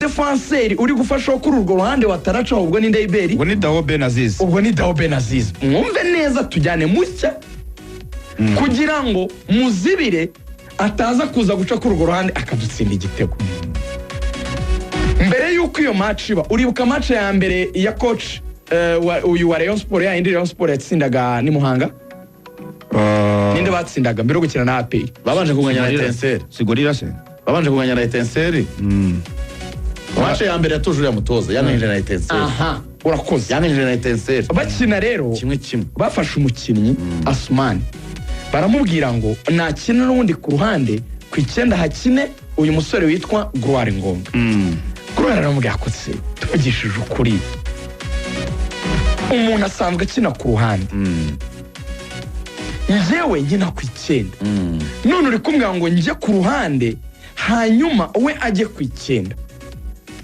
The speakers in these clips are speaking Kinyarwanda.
Umudefanseri uri gufasha kuri urwo ruhande wataraca, ubwo ni Ndayiberi. Ubwo ni Dawo Ben Aziz. Ubwo ni Dawo Ben Aziz. Mwumve neza, tujyane mushya kugira ngo muzibire ataza kuza guca kuri urwo ruhande akadutsinda igitego. Mbere y'uko iyo match iba, uribuka match ya mbere ya coach uyu wa Rayon Sport, ya yindi Rayon Sport yatsindaga ni Muhanga? Ninde batsindaga mbere yo gukina na APR? Babanje kunganya na Etincelle. Si Gorilla se? Babanje kunganya na Etincelle. Match ya mbere yatuje uriya mutoza yanganyije na Etincelle. Aha, urakoze. Yanganyije na Etincelle. Bakina rero, 1-1. bafashe umukinnyi Asumani, baramubwira ngo nakina n'ubundi ku ruhande, ku 9 hakine uyu musore witwa Gloire Ngonga. Gloire aramubwira ko se tuvugishije ukuri, umuntu asanzwe akina ku ruhande, njyewe nkina ku 9, none uri kumbwira ngo njye ku ruhande hanyuma we ajye ku 9.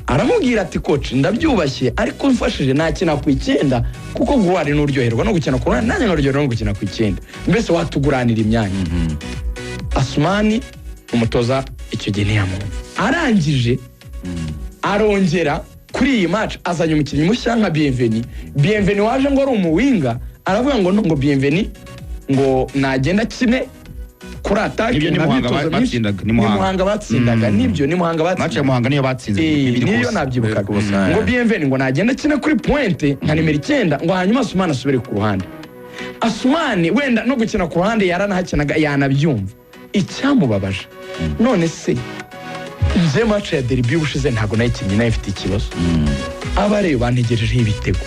Aramubwira ati: "Coach, ndabyubashye, ariko mfashije nakina ku 9, kuko Gloire n'uryoherwa no gukina ku ruhande, nanjye nkaryoherwa no gukina ku 9, mbese watuguranira imyanya." Asumani umutoza icyo gihe ntiyamwumva. Arangije arongera kuri iyi match azanye umukinnyi mushya nka Bienveni. Bienveni waje ngo ari umuwinger, aravuga ngo no, ngo Bienveni ngo nagenda akine kuri attaque. Nibyo, ni nka Muhanga myitozo myinshi. batsindaga, ni Ni Muhanga. Muhanga batsindaga, nibyo, ni Muhanga Match ya batsindaga. Muhanga niyo batsinze 2 Niyo ku busa. nabyibukaga. 2-0. Ngo Bienveni ngo nagenda akine kuri pointe nka nimero 9, ngo hanyuma Asumani asubire ku ruhande. Asumani wenda no gukina ku ruhande yaranahakinaga, yanabyumva. Icyamubabaje, none se nje match ya derby ubushize ntabwo nayikinnye, nayo ifite ikibazo, abareba bantegerejeho ibitego,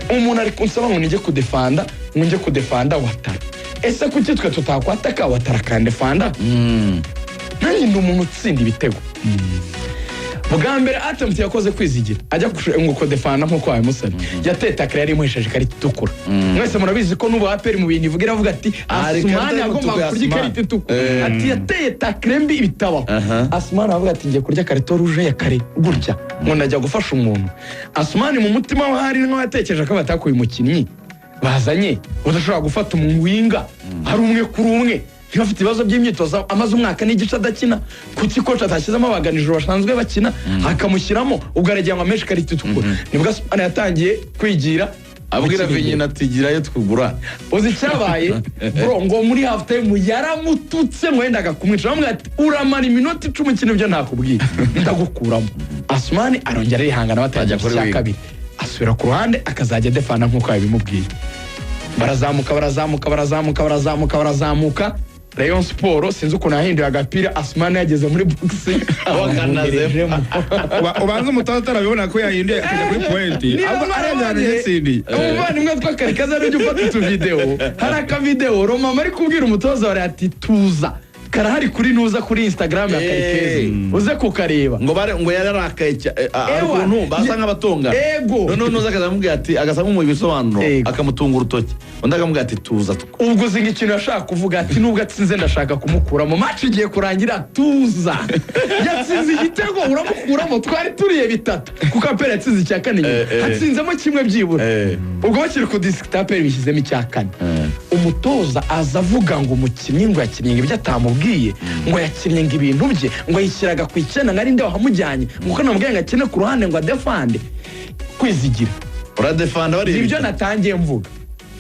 umuntu ari kunsaba ngo nijye kudefanda, ngo njye kudefanda Watara. Ese kuki twe tutakwataka, Watara akandefanda? Nanjye ndi umuntu utsinda ibitego. Bwa mbere attempt yakoze Kwizigira ajya ngo kodefanda nk'uko wabimusabye, yateye tackle yari imuhesheje ikarita itukura. Mwese murabizi ko n'ubu APR mu bintu ivuga, iravuga ati Ah, ikarita Asumani y'umutuku yagombaga ya kurya Asumani. ikarita itukura. Ati yateye tackle mbi bitabaho. Asumani aravuga ati: "Ngiye kurya carton rouge ya kare gutya ngo ndajya gufasha umuntu." Asumani mu mutima we hari nkaho yatekereje ko batakuye umukinnyi bazanye udashobora gufata umuwinger ari umwe kuri umwe, niba afite ibibazo by'imyitozo, amaze umwaka n'igice adakina, kuki coach atashyizemo abaganijoro basanzwe bakina akamushyiramo? Ubwo aragira ngo ameshe ikarita itukura. Nibwo Asumani yatangiye kwigira abwira gukina. Vinyina ati: "Girayo twugura." Uzi icyabaye, bro? Ngo muri half time yaramututse ngo yendaga kumwica, bamubwira ati: "Uramara iminota 10 ukina ibyo nakubwiye, ndagukuramo." Asumani arongera arihangana, batangiye Ajya kuri icya wing. kabiri, asubira ku ruhande akazajya adefana nk'uko yabimubwiye. Barazamuka, barazamuka, barazamuka, barazamuka, barazamuka. Rayon Sport sinzi ukuntu yahinduye agapira, Asumani yageze muri box. Wakanazemo. Ubanza umutoza atarabibona ko yahinduye akajya kuri pointe, Niba ahubwo arengana mwarabonye, yatsindiye. Umuvandimwe twakarekaza n'ujya ufata utuvidewo, hari akavidewo Romama ari kubwira umutoza wa ati: "Tuza." Karahari kuri nuza kuri Instagram ya Karekezi, uze kukareba. Ngo bare ngo yararakaye hari Ewa. ukuntu basa nk'abatongana. Noneho nuza akazamubwira ati, agasa nk'umuha ibisobanuro, akamutunga urutoki, undi akamubwira ati: "Tuza." Ubwo uzi ngo ikintu yashaka kuvuga, ati: "Nubwo atsinze ndashaka kumukuramo, match igiye kurangira, tuza." Yatsinze igitego uramukuramo? Twari turiye bitatu kuko APR yatsinze icya kane nyuma. Hatsinzemo kimwe byibura. Ubwo bakiri kudisikita, APR bishyizemo icya kane. Umutoza aza avuga ngo umukinnyi ngo yakinnye ngo ibyo atamubwiye, ngo yakinnye ngo ibintu bye, ngo yishyiraga ku 9, ngo ari nde wahamujyanye, ngo ko namubwiye ngo akine ku ruhande ngo adefande. Kwizigira, uradefanda bari nibyo natangiye mvuga.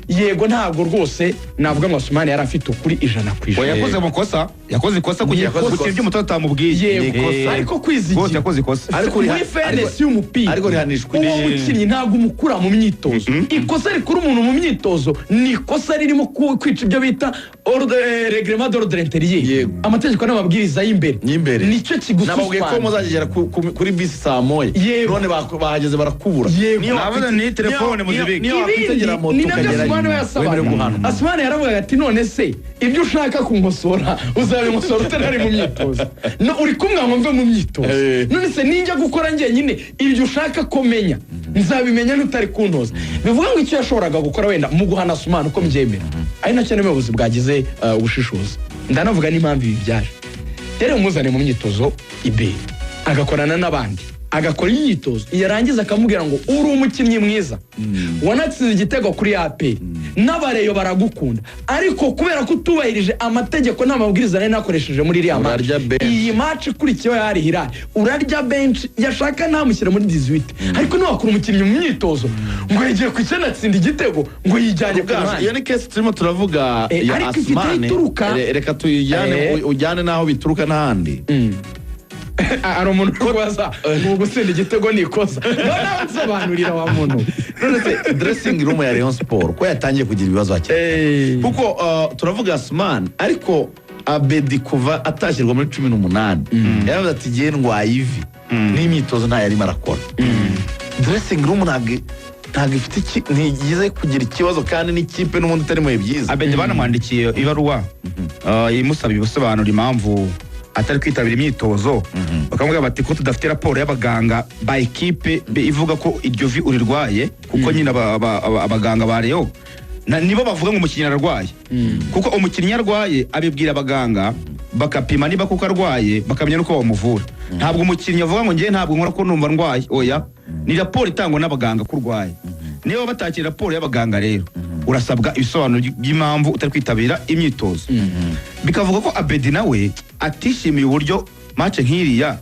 Yego, ntabwo rwose navuga ngo Asumani yari afite ukuri 100%. Oya, yakoze amakosa, yakoze ikosa kugira Yakoze gukina ikosa. ibyo umutoza atamubwiye. Yego, ariko Kwizigira, Rwose yakoze ikosa. Ariko muri fairness y'umupira, ariko rihanishwa uwo mukinnyi ntabwo umukura mu myitozo. Ikosa rikura umuntu mu myitozo ni ikosa ririmo kwica ibyo bita règlement d'ordre intérieur, amategeko n'amabwiriza y'imbere. Y'imbere. Nicyo Nababwiye ko kigususpanda. muzagera kuri bisi saa 1. None bahageze barakubura. Yego. Niyo Navuze ni telefone muzibike. Niyo wakwitegera moto Ni nabyo ukagerayo, Asumani we yasabaga. wemerewe guhanwa. Asumani yaravugaga ati: "None se ibyo ushaka kunkosora uzabinkosora utarari mu myitozo? No, uri kumwe ngo mve mu myitozo. None se ninjya gukora njyenyine, ibyo ushaka ko menya nzabimenya ntutari kuntoza?" Bivuga ngo icyo yashoboraga gukora wenda mu guhana Asumani, uko mbyemera, ari nacyo n'ubuyobozi bwagize ubushishozi, ndanavuga n'impamvu ibi byaje, yari umuzane mu myitozo iberi agakorana n'abandi. Agakora imyitozo, yarangiza akamubwira ngo uri umukinnyi mwiza, wanatsinze igitego kuri APR, n'abareyo baragukunda, ariko kubera ko utubahirije amategeko n'amabwiriza nari nakoresheje muri iriya match, Urarya bench. iyi match ikurikiyeho yari Hilal, urarya bench. Yashaka ntamushyire muri 18, ariko ntiwakura umukinnyi mu myitozo ngo yagiye ku icyenda atsinda igitego ngo yijyanye ku Rugaju, ruhande. Iyo ni case turimo turavuga ya Ariko ifite aho Asumani. ituruka. Reka tuyijyane, ujyane n'aho bituruka n'ahandi. Hari umuntu uri kubaza ngo gutsinda igitego ni ikosa. Noneho nsobanurira wa muntu. None se dressing room ya Rayon Sport ko yatangiye kugira ibibazo hakiri kare? Kuko turavuga Asumani, ariko Abedi kuva atashyirwa muri 18 yaravuze ati ngiye ndwaye ivi, n'imyitozo ntayo arimo arakora. Dressing room ntabwo ifite ntigize kugira ikibazo, kandi n'ikipe n'ubundi itari mu bihe byiza. Abedi banamwandikiye ibaruwa imusaba ibisobanuro impamvu atari kwitabira imyitozo, bakamubwira bati ko tudafite raporo y'abaganga ba ekipe ivuga ko iryo vi urirwaye, kuko nyine abaganga ba Rayon nibo bavuga ngo umukinnyi ararwaye, kuko umukinnyi arwaye abibwira abaganga bakapima niba koko arwaye, bakamenya n'uko bamuvura. Ntabwo umukinnyi avuga ngo ngewe ntabwo nkora ko numva ndwaye, oya, ni raporo itangwa n'abaganga ko urwaye. Niba batakira raporo y'abaganga rero, urasabwa ibisobanuro by'impamvu utari kwitabira imyitozo. Bikavuga ko Abedi nawe atishimiye uburyo match nk'iriya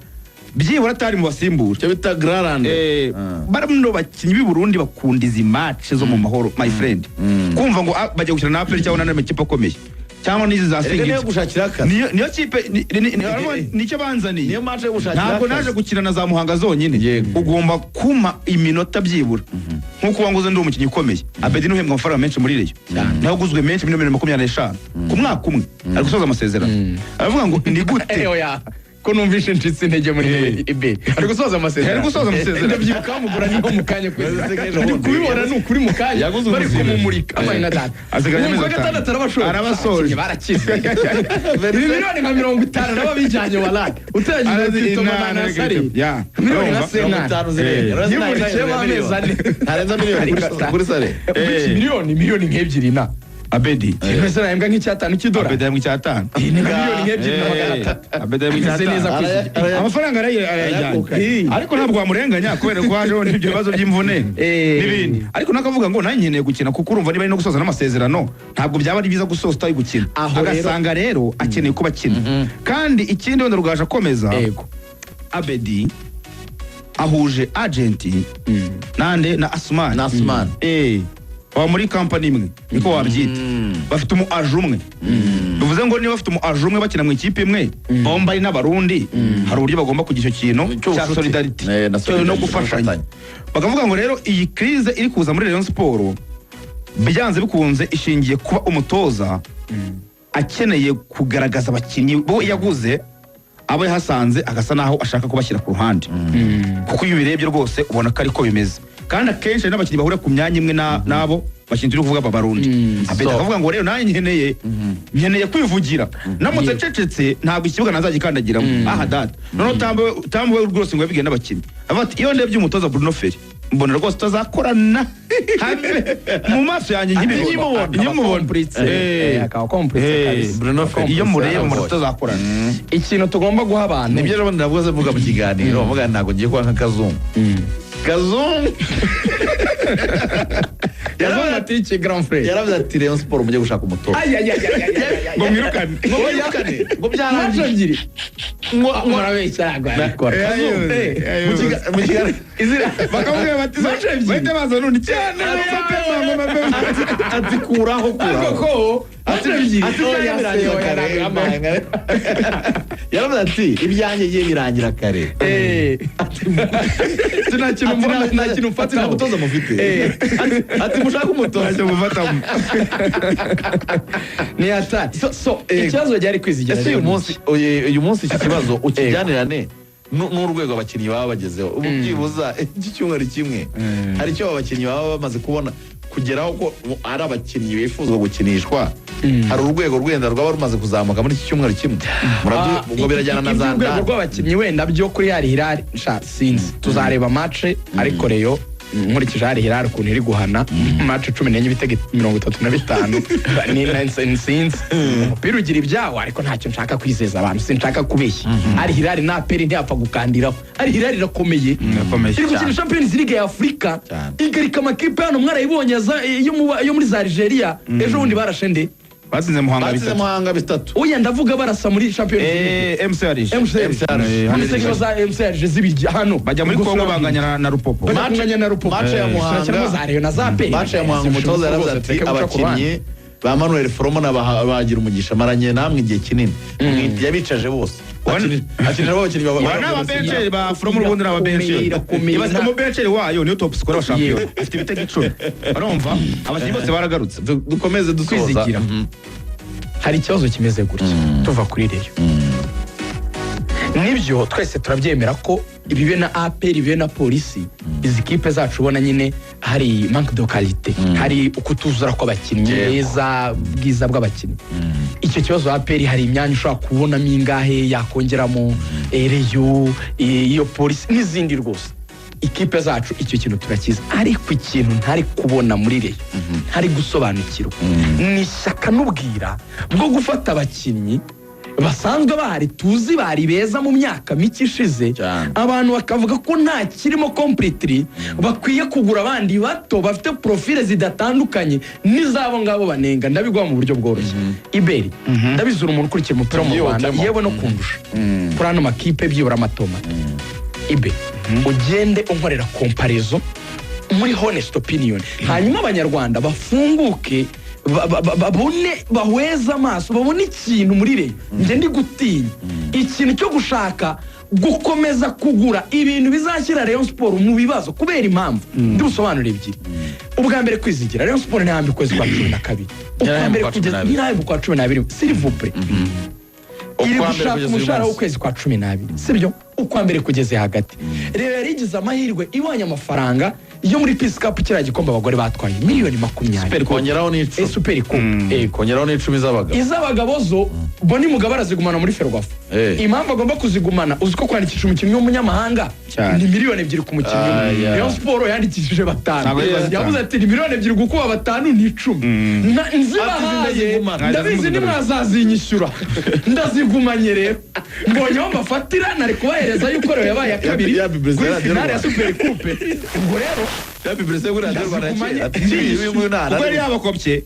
byibura atari mu basimbura. Icyo bita gararande. Bano bakinnyi b'i Burundi bakunda izi match zo mu mahoro, my friend. Kumva ngo bagiye gukina na APR cyangwa n'andi makipe akomeye cyangwa n'izi za Erega niyo Singida, gushakira akazi. niyo kipe nicyo banzaniye. Niyo match yo gushakira Ntabwo akazi. naje gukina na za Muhanga zonyine. Ugomba kumpa iminota byibura nk'uko wanguze, ndi umukinnyi ukomeye. Abedi n'uhembwa amafaranga menshi muri Rayon, nawe uguzwe menshi, miliyoni 25 ku mwaka umwe, ari gusoza amasezerano, aravuga ngo ni gute? Oya, ko numvishe ncitse intege muri ibe, ari gusoza amasezerano. Ari gusoza amasezerano. Ndabyibuka bamugura niho mu kanya kwezi, ndi kubibona ni ukuri mu kanya Yaguze bari umusibe. kumumurika amaye nka data. Asigaranye Mu amezi kwa atanu. gatandatu arabashoje. Arabasoje. Abakinnyi barakize. Ibi miliyoni nka 50 nabo bijyanye, walayi, uteranyije Arazi kwitoma inana, na nasari, ya. miliyoni nka Urumva? senani. 50 zirenga. Yimurikiyemo amezi 4. Ntarenza miliyoni kuri sare. Miliyoni nk'ebyiri na Abedi mbese nahembwa nk'icyatanu cy'idolari. Abedi yahembwa icyatanu. Ni nka miliyoni nk'ebyiri na 300. Abedi yahembwa Meze neza icyatanu. kwizigira. Amafaranga arayajyanye, ariko ntabwo wamurenganya kubera ko hajeho n'ibyo bibazo by'imvune n'ibindi, ariko nakavuga ngo nanjye nkeneye gukina, kuko urumva niba ari no gusoza n'amasezerano, ntabwo byaba ari byiza gusoza utari gukina. Aho rero- Agasanga rero akeneye kuba akina. Kandi ikindi wenda rugaje akomeza, Abedi ahuje agent nande? Na Asumani. Na Asumani. Baba muri kampani imwe, niko wabyita, bafite umu agent umwe. Bivuze ngo niba bafite umu agent umwe, bakina mu ikipe imwe, bombi ari n'abarundi, hari uburyo bagomba kugira icyo kintu cya Cy'ubucuti. solidarity Na cyo no solidarity, gufashanya. gufatanya. Bakavuga ngo rero iyi crise iri kuza muri Rayon Sport byanze bikunze ishingiye kuba umutoza akeneye kugaragaza abakinnyi bo yaguze, abo yahasanze agasa naho ashaka kubashyira ku ruhande, kuko iyo ubirebye rwose ubona ko ariko bimeze, kandi akenshi hari n'abakinnyi bahurira ku myanya imwe n'abo bakinnyi turi kuvuga b'abarundi. Abedi So- akavuga ngo rero nanjye nkeneye kwivugira, namutse ncecetse ntabwo ikibuga nazagikandagiramo. Aha data noneho Tambo we rwose ngo yabibwiye n'abakinnyi, avuga ati iyo ndebye umutoza Bruno Ferry mbona rwose utazakorana, habe mu maso yanjye nkibibona, nkimubona. Akaba complice kabisa. Bruno Ferry. Iyo mureba mbona Yaragoye. tutazakorana. Ikintu tugomba guha abantu Nibyo rero ndavuze, mvuga mu kiganiro, mvuga ntabwo ngiye kuba nka Kazungu. Kazungu Yazungu ati iki, grand frère? Yaravuze ati Rayon Sport mujye gushaka umutoza. Ay, ay, ay, ay, ay, ay, ay. Ngo mwirukane. Ngo mwirukane, ngo Match byarangiye. ebyiri ngo murabeshya, ntabwo yabikora. Kazungu, mu kiganiro Bakamubwira bati Match ebyiri. bahita baza none cyane. Ati kuraho, Ariko kuraho. ko match ebyiri. Ati ibyanjye Oya se, birangira oya, kare. ntabwo. Yaravuze ati ibyanjye bigiye birangira kare. Nta kintu mbona, nta kintu Ati nta mfataho. mutoza mufite. Ati mushake umutoza. Ntacyo mufatamo. Ni hatari. So ikibazo cyari kwizigira Ese uyu rero ni munsi uyu munsi iki kibazo ukijyanirane n'urwego abakinnyi baba bagezeho ubu, byibuza iki cyumweru kimwe hari icyo abo bakinnyi baba bamaze kubona kugeraho ko ari abakinnyi bifuzwa gukinishwa, hari urwego rwenda rwaba rumaze kuzamuka muri iki cyumweru kimwe. Ubwo birajyana na za Iby'urwego ndani. rw'abakinnyi wenda byo kuri Al Hilal sha sinzi, tuzareba match, ariko Rayon Nkurikije Al Hilal ukuntu iri guhana match 14, ibitego 35, sinzi, umupira ugira ibyawo, ariko ntacyo nshaka kwizeza abantu, sinshaka kubeshya. Al Hilal na APR ntiyapfa gukandiraho. Al Hilal irakomeye. Irakomeye. Iri gukina Champions League ya Afurika, Cyane. igarika amakipe hano, mwarayibonye yo muri za Algeria. Ejo bundi barashe nde? Batsinze Muhanga Batsinze bitatu. Muhanga bitatu. Oya, ndavuga barasa muri Champions League. MC Alger. MCR. MCR. Ibitego za MCR zibijya hano. Bajya muri Kongo banganya na Lupopo. Bajya kunganya na Lupopo. Match ya Muhanga. Turakiramo za Rayon na za APR. Match ya Muhanga, umutoza yaravuze ati: "Abakinnyi ba Manuel Foromo bagira umugisha, maranye namwe igihe kinini." Yabicaje bose. Akinira abakinnyi Ba ni ababenceri ba Foromo, ubundi ni ababenceri. Irakomeye. Ibaze, umubenceri wayo niyo top scorer wa shampiyona, afite ibitego 10. Urumva abakinnyi bose baragarutse. Dukomeze dusoza. Kwizigira. Hari ikibazo kimeze gutya, tuva kuri Rayon. Nibyo, twese turabyemera ko bibe na APR, bibe na Polisi, izi kipe zacu ubona nyine hari manque de qualité, hari ukutuzura kw'abakinnyi beza, bwiza bw'abakinnyi. Icyo kibazo, APR hari imyanya ushobora kubonamo ingahe yakongeramo, Rayon, iyo Polisi n'izindi rwose. Ikipe zacu icyo kintu turakizi, ariko ikintu ntari kubona muri Rayon, ntari gusobanukirwa, ni ishyaka n'ubwira bwo gufata abakinnyi basanzwe bahari, tuzi bari beza mu myaka mike ishize, abantu bakavuga ko nta kirimo completely, bakwiye kugura abandi bato bafite profile zidatandukanye n'izabo ngabo banenga. Ndabiguha mu buryo bworoshye, Iberi, ndabizura umuntu ukurikira umupira wo mu Rwanda, Tubyihutemo. yewe no kundusha kuri ano makipe byibura amatomati. Ibe ugende unkorera comparaison muri honest opinion, hanyuma Abanyarwanda bafunguke, babone, bahweze amaso, babone ikintu muri Rayon. Njye ndi gutinya ikintu cyo gushaka gukomeza kugura ibintu bizashyira Rayon Sport mu bibazo, kubera impamvu ndi busobanure ebyiri. Ubwa mbere, kwizigira, Rayon Sport ntihambwe ukwezi kwa 12, ukwa Ntihambwe mbere kwa cumi kugeza n'abiri. ntihambwe ukwa 12, s'il vous plaît. Iri Ukwa mbere gushaka kugeza uyu umushahara munsi. w'ukwezi kwa 12, sibyo? Ukwa mbere kugeze hagati rero yarigize amahirwe, ibonye amafaranga yo muri Peace Cup, kiriya gikombe abagore batwaye, miliyoni 20. Kongeraho n'icumi. Super Coupe, yego. Kongeraho n'icumi z'abagabo. Iz'abagabo zo Boni Mugabo arazigumana muri Ferwafa. Impamvu agomba kuzigumana, uzi ko kwandikisha umukinnyi w'umunyamahanga Cyane. ni miliyoni 2 ku mukinnyi umwe. Rayon Sport yandikishije batanu. Ntabwo ari batanu. Yavuze ati: "Ni miliyoni 2 gukuba batanu ni 10. Nzibahaye, Ndazigumana. ndabizi nimwazazinyishyura, ndazigumanye." Rero mbonye aho mbafatira, nari kubahereza yuko rero yabaye iya kabiri Ya Bible kuri Radio finale ya Rwanda. Super Coupe. Ubwo rero Ya Bible kuri Radiyo Rwanda Ndazigumanye. kera. Ati, "Uyu nguyu nta- Kuko yari yabakopye.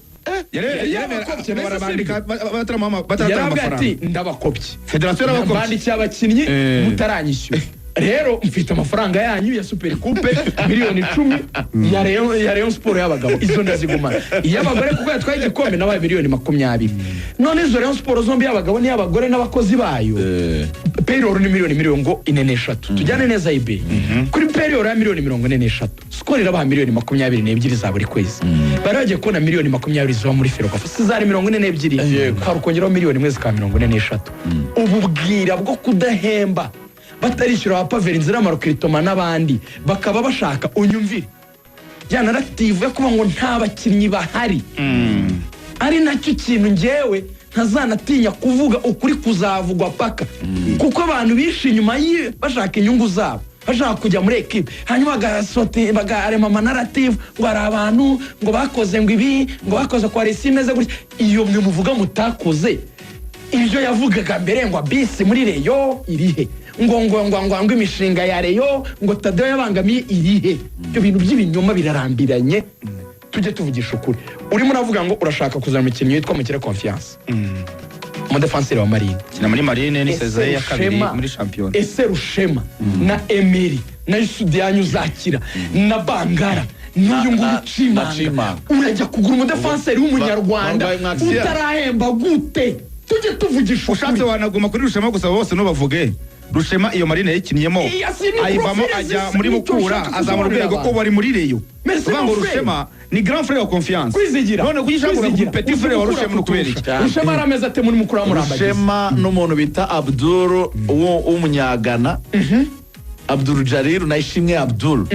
Yari yabakopye, mbese Barabandika bataratanga Yarabwiye amafaranga. ati: "Ndabakopye, Federasiyo yarabakopye. mbandikiye abakinnyi mutaranyishyura, rero mfite amafaranga yanyu ya Super Coupe, miliyoni 10 ya Rayon Sport y'abagabo, izo ndazigumana. Iy'abagore kuko yatwaye igikombe nabaye miliyoni 20." None izo Rayon Sport zombi, y'abagabo n'iy'abagore n'abakozi bayo, payroll ni miliyoni 43. Tujyane neza, ibe kuri payroll ya miliyoni 43, Skol irabaha miliyoni 22 za buri kwezi. Bari bagiye kubona miliyoni 20 ziva muri Ferwafa, si zari 42? Kwari ukongeraho miliyoni 1 zikaba 43. Ubu bwira bwo kudahemba, batarishyura abapaveri inzira y'amarokiritoma n'abandi, bakaba bashaka, unyumvire, ya narrative yo kuba ngo nta bakinnyi bahari, ari nacyo kintu ngewe ntazanatinya kuvuga. Ukuri kuzavugwa paka, kuko abantu bishe inyuma bashaka inyungu zabo, bashaka kujya muri ekipe, hanyuma bagarema ama narrative ngo hari abantu ngo bakoze, ngo ibi, ngo bakoze kwa resi imeze gutya. Iyo mwe muvuga mutakoze ibyo yavugaga mbere ngo bisi muri Rayon irihe, ngo imishinga ya Rayon, ngo Tadeyo yabangamiye irihe? Ibyo bintu by'ibinyoma birarambiranye, tujye tuvugisha ukuri. Urimo uravuga ngo urashaka kuzana umukinnyi witwa Mukire Confiance, umudefanseri wa Marine. Kina muri Marine, ni Ese saison ye ya kabiri Rushema- muri shampiyona. Ese Rushema na Emeri na Yusudiyanyu uzakira na Bangara n'uyu nguyu na Cimanga, Chimanga. urajya kugura umudefanseri w'Umunyarwanda Barwaye Mwaxia. utarahemba gute? Tujye tuvugisha Ushatse ukuri. wanaguma kuri Rushema gusa, bose ntubavuge. Rushema iyo Marine yayikinnyemo, Iya, si ni ayivamo, profile ajya zisa, muri nicyo Mukura, ushaka azamura gusobanurira urwego abantu. ubu ari muri Rayon. Merci, Uvuga ngo mon frère. Rushema ni grand frère wa Confiance. Kwizigira. None kuki ushaka Kwizigira. petit frère wa Rushema ni ukubera iki? Rushema arameze ate muri Mukura murambagiza? Rushema n'umuntu bita Abdul w'Umunyagana, Abdul Jalilu na Ishimwe Abdul,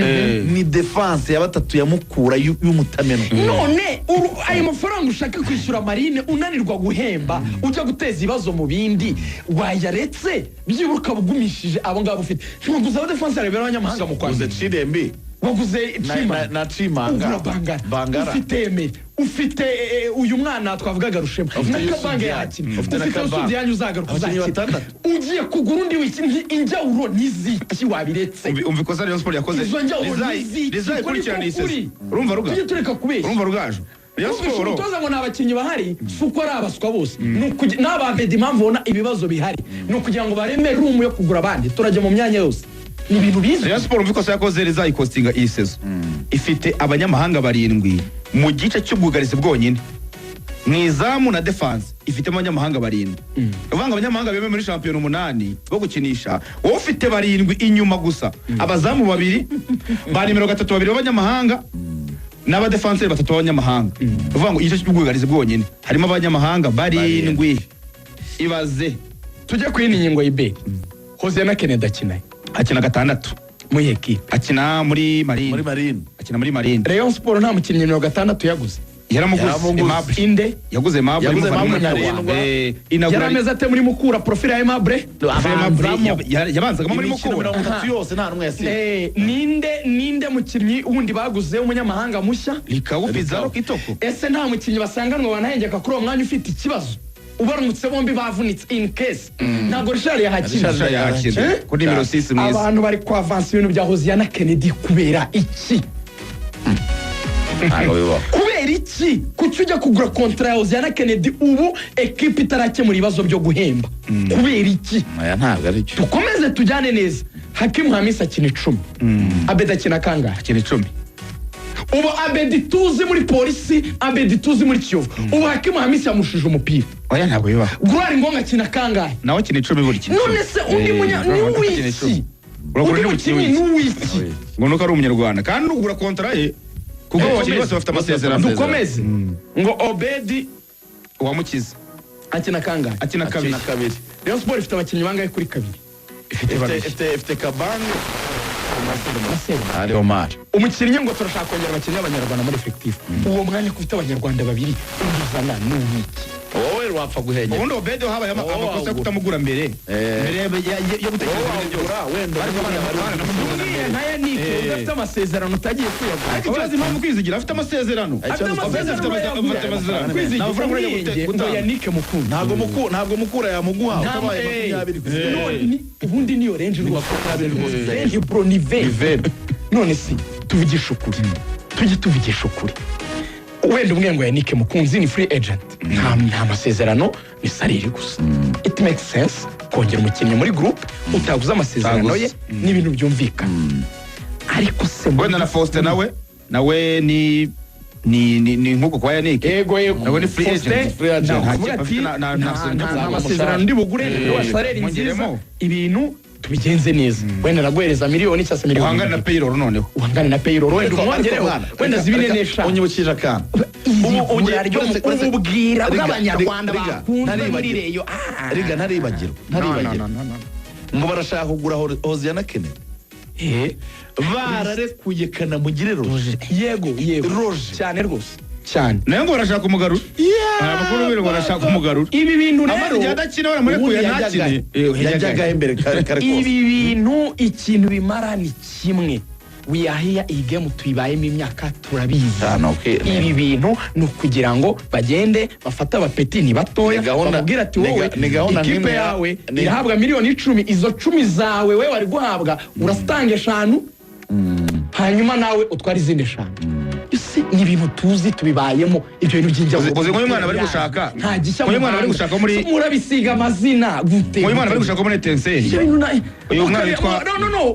ni defense ya batatu ya Mukura y'umutamenwa. None ayo mafaranga ushaka kwishyura Marine, unanirwa guhemba, ujya guteza ibibazo mu bindi, wayaretse byibura ukaba ugumishije abo ngabo ufite, ntiwaguze abadefansi b'abanyamahanga mu Uze Kwambere. Chidembi. Waguze Chima. Na Chimanga. Ugura Bangara. Bangara. Ufite Emery, ufite uyu mwana twavugaga Rushema. Ufite Na Yusuf Kabange Diagne. yakina. Ufite na Ufite Kabange. Yusuf Diagne uzagaruka, Abakinnyi uzakina. batandatu. Ugiye kugura undi wiki, injyawuro n'iziki wabiretse? Umva ikosa Rayon Sport yakoze. Izo njyawuro n'iziki? Rizayikurikirana Ukuri iyi kuri. saison. Urumva ruga? Tujye tureka kubeshya. Urumva rugaju? Rayon Numvise Sport umutoza ngo nta bakinnyi bahari, si uko ari abaswa bose. N'ababedi, impamvu ubona ibibazo bihari ni ukugira ngo bareme room yo kugura abandi. Turajya mu myanya yose, ni ibintu bizwi. Rayon Sport, umva ikosa yakoze rizayikostinga iyi saison. Ifite abanyamahanga barindwi mu gice cy'ubwugarizi bwonyine, mu izamu na defense ifitemo abanyamahanga barindwi. Uvuga ngo abanyamahanga bemewe muri shampiyona umunani bo gukinisha, wowe ufite barindwi inyuma gusa: abazamu babiri, ba nimero gatatu babiri b'abanyamahanga n'abadefanseri batatu b'abanyamahanga. Uvuga ngo igice cy'ubwugarizi bwonyine harimo abanyamahanga barindwi, ibaze. Tujye ku yindi ngingo y'iberi. Hoziyana Kennedy akinaye? Akina gatandatu. Muri ekipe? Akina muri Marine. Muri Marine. Akina muri Marine. Rayon Sport nta mukinnyi 60 yaguze? Yaramuguze. Yaramuguze. Aimable. Inde? Yaguze Aimable. Yaguze imuvana Aimable muri Ntarindwa. Inagura. Yari ameze ate muri Mukura, profile ya Aimable? Aimable Abanzamo. yabanzagamo muri Imikino Mukura. 30 yose nta n'umwe yasinze. Ninde mukinnyi wundi baguze w'umunyamahanga mushya? Likawu Pizarro Kitoko. Ese nta mukinnyi basanganwa banahengeka kuri uwo mwanya ufite ikibazo, ubaramutse bombi bavunitse, in case? Ntabwo Richard yahakina? Richard Yakina Eh? kuri nimero 6 mwiza. Abantu bari kwavansa ibintu bya Hoziyana Kennedy kubera iki? Ntabwo bibaho. Kubera iki? Kuki ujya kugura contrat ya Hoziyana Kennedy ubu ekipa itarakemura ibibazo byo guhemba? Kubera iki? Aya ntabwo ari cyo. Dukomeze tujyane neza. Hakimu Hamisi akina 10, Abedi akina kangahe? Akina 10. Ubu Abedi tuzi muri Polisi, Abedi tuzi muri Kiyovu, ubu Hakimu Hamisi yamushije umupira. Oya, ntabwo bibaho. Gloire Ngonga akina kangahe? Nawe akina 10 buri kintu. None se undi munya ni uwiki? Uragura Undi undi mukinnyi mukinnyi ni w'iki? uwiki? Ngo nuko ari umunyarwanda kandi ugura contrat ye, kuko abakinnyi bose bafite amasezerano. Dukomeze. Ngo Obedi Uwamukiza. akina kangahe? Akina kabiri. Akina kabiri. Rayon Sport ifite abakinnyi bangahe kuri kabiri? Ifite babiri. Ifite Kabange Marcel. ari Omar. Umukinnyi, ngo turashaka kongera abakinnyi b'abanyarwanda muri effectif, uwo mwanya ko ufite abanyarwanda babiri, undi uzana ni uwiki? Wowe wapfa guhengera. Ubundi Obedi habaye Wowe amakosa yo wawugura. kutamugura mbere, mbere yo gutekereza Wowe ibintu byose. wawugura wenda. Ariko Mbwiye nka Yannick udafite amasezerano, utagiye kuyagura. Ariko ikibazo, impamvu Kwizigira afite amasezerano. Afite Obedi afite amasezerano, afite amasezerano. Kwizigira, Nta mafaranga urajya ubwenge, ngo gutanga. Yannick Mukunda. Ntabwo Mukura yamuguha utabaye 20. Ubundi niyo range rwose. 20 rwose. Range, bro, ni 20. Ni 20. None se tuvugisha ukuri, tujye tuvugisha ukuri, wenda umwe ngo Yannick Mukunzi ni free agent, nta masezerano, ni salary gusa. It makes sense kongera umukinnyi muri group utaguze amasezerano ye. Utaguze. Ni ibintu byumvikana, ariko se Wenda na Faustin nawe ni nk'uko kwa Yannick. Yego. Nawe ni free Faustin, agent. Free agent. nawe Nta kuvuga kipe ati, afite, nta masezerano ndi bugure, ndaguha salary nziza, Mwongeremo. ibintu tubigenze neza, wenda naguhereza miliyoni cyangwa se miliyoni Uhangane na 2. payroll noneho. Uhangane na payroll, wenda Ariko- umwongereho, ariko mwana, wenda zibine reka, n'eshanu. Unyibukije akantu. Ivura ryo ububwira bw'abanyarwanda Riga, bakunzwe muri ntaribagirwa. Rayon. Riga, ntaribagirwa, ntaribagirwa ngo barashaka kugura Hoziyana Kennedy, bararekuye Kanamugire Roger. Yego. Roger. Cyane rwose, cyane. Nayo ngo barashaka umugarura. Hari amakuru biri ngo barashaka umugarura. Ibi bintu Amaze rero, igihe adakina, baramurekuye Ubundi ntakine. yajyagahe mbere kare kose? Ibi bintu ikintu bimara ni kimwe. We are here, iyi game tuyibayemo imyaka, turabizi. Ah, no, okay. Ibi bintu ni ukugira ngo bagende bafate abapeti ni batoya, Ni gahunda- bamubwire ati ni wowe ni gahunda ikipe nk'imwe yawe irahabwa miliyoni 10, izo 10 zawe we wari guhabwa urasitanga 5, hanyuma nawe utwara izindi 5. Ese ni ibintu tuzi, tubibayemo, ibyo bintu by'injya. Uzi nk'uyu mwana bari gushaka? Nta gishya. Nk'uyu mwana bari gushaka muri- Murabisiga amazina gute? Uyu mwana bari gushaka muri Etincelles. Ibyo bintu Uyu mwana witwa- No,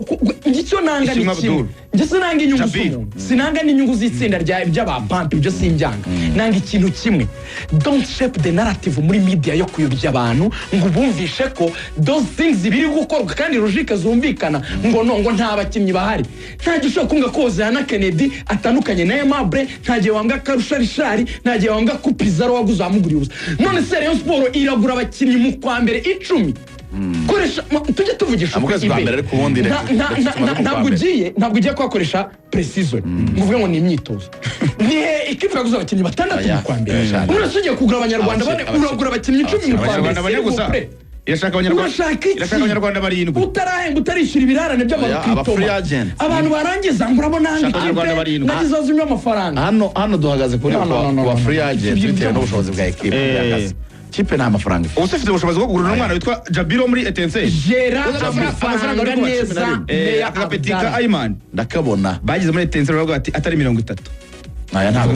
njye icyo nanga ni Ishimwe kimwe. Abdul. Njye sinanga inyungu Jabir. z'umuntu, sinanga n'inyungu z'itsinda ry'abapampi, ibyo simbyanga. Nanga ikintu kimwe: don't shape the narrative muri media yo kuyobya abantu ngo bumvishe ko those things biri gukorwa kandi logique zumvikana, ngo no, ngo nta bakinnyi bahari. Nta gihe ushobora kumva ko Hoziyana Kennedy atandukanye na Aimable, nta gihe wambwa Karusha Richard, nta gihe wambwa ko Pizarro waguze wamuguriye ubusa. None se Rayon Sport iragura abakinnyi mu kwa mbere 10? Koresha tujye tuvugisha Mu kwezi ukuri, kwa Ibe. mbere, ariko ubundi reka tumaze mu kwa Ntabwo mbere. ugiye kuhakoresha pre-season ngo uvuge ngo ni imyitozo. Ni he ikipe yaguze abakinnyi batandatu Oya. mu kwa mbere? Cyane. Uretse ugiye kugura abanyarwanda bane, uragura abakinnyi 10 mu kwa mbere? Abanyarwanda bane S'il vous gusa. plaît. Irashaka Abanyarwanda, Urashaka iki? irashaka Abanyarwanda barindwi. Utarahemba, utarishyura ibirarane Oya, aba free by'amarecrutement, agent. abantu barangiza ngo urabona Shaka Abanyarwanda ikipe barindwi. nagize zimwe amafaranga. Hano duhagaze kuri No, no, no, no, kuba no, free no. agent Ibyo bitewe n'ubushobozi bwa ekipe Eh. bw'akazi. Kipe nta mafaranga ifite. Ubu se ufite ubushobozi bwo kugura umwana witwa Jabiro muri Etincelles? Gera Amafaranga amafaranga ari kuba neza. 11. Meya Aka gapeti ka Abdallah. Ayman Ndakabona. bagize muri Etincelles, baravuga bati atari 30. Aya ntabwo.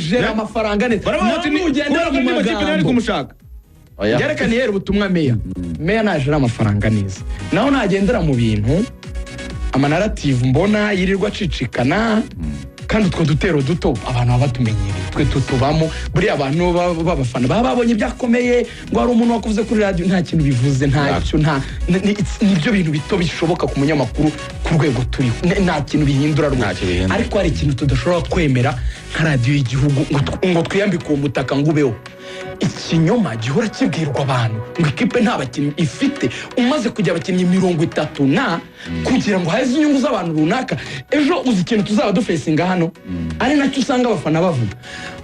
Gera amafaranga neza. Baravuga bati Nawe nugendera mu andi makipe niyo ari magambo kumushaka. Oya. Byerekana yera ubutumwa meya. Meya najera amafaranga neza, naho nagendera mu bintu amanarrative mbona yirirwa acicikana, kandi utwo dutero duto abantu baba batumenyereye, twe tutubamo. Buriya abantu b'abafana baba babonye ibyakomeye, ngo hari umuntu wakuvuze kuri radiyo, nta kintu bivuze, ntacyo, nta nibyo bintu bito bishoboka ku munyamakuru ku rwego turiho. Nta kintu bihindura rwose. Ntacyo bihindura. Ariko hari ikintu tudashobora kwemera nka radiyo y'igihugu, ngo twiyambike uwo mutaka ngo ubeho ikinyoma gihora kibwirwa abantu ngo ikipe nta bakinnyi ifite, umaze kujya abakinnyi 30 na kugira ngo haze inyungu z'abantu runaka. Ejo uzi ikintu tuzaba dufacinga hano, ari nacyo usanga abafana bavuga,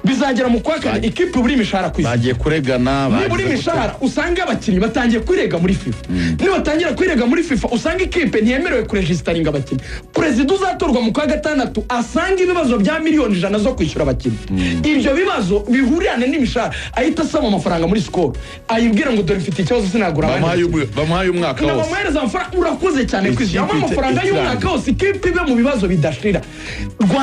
bizagera mu kwa kane ikipe ibura imishahara ku isi. Bagiye kuregana. Nibura Bagize imishahara, usanga abakinnyi batangiye kwirega muri FIFA. Nibatangira kwirega muri FIFA, usanga ikipe ntiyemerewe kuregisteringa abakinnyi. Perezida uzatorwa mu kwa gatandatu asanga ibibazo bya miliyoni 100 zo kwishyura abakinnyi, ibyo bibazo bihurirane n'imishahara, ahita asaba amafaranga muri Skol, ayibwira ngo dore mfite ikibazo, sinagura abandi Bamuhaye bakinnyi. Bamuhaye umwaka wose. Bamuhereza amafaranga, urakoze cyane Ikipe kwishyura amafaranga ikirangiye. y'umwaka wose, ikipe ibe mu bibazo bidashira. Rwanda.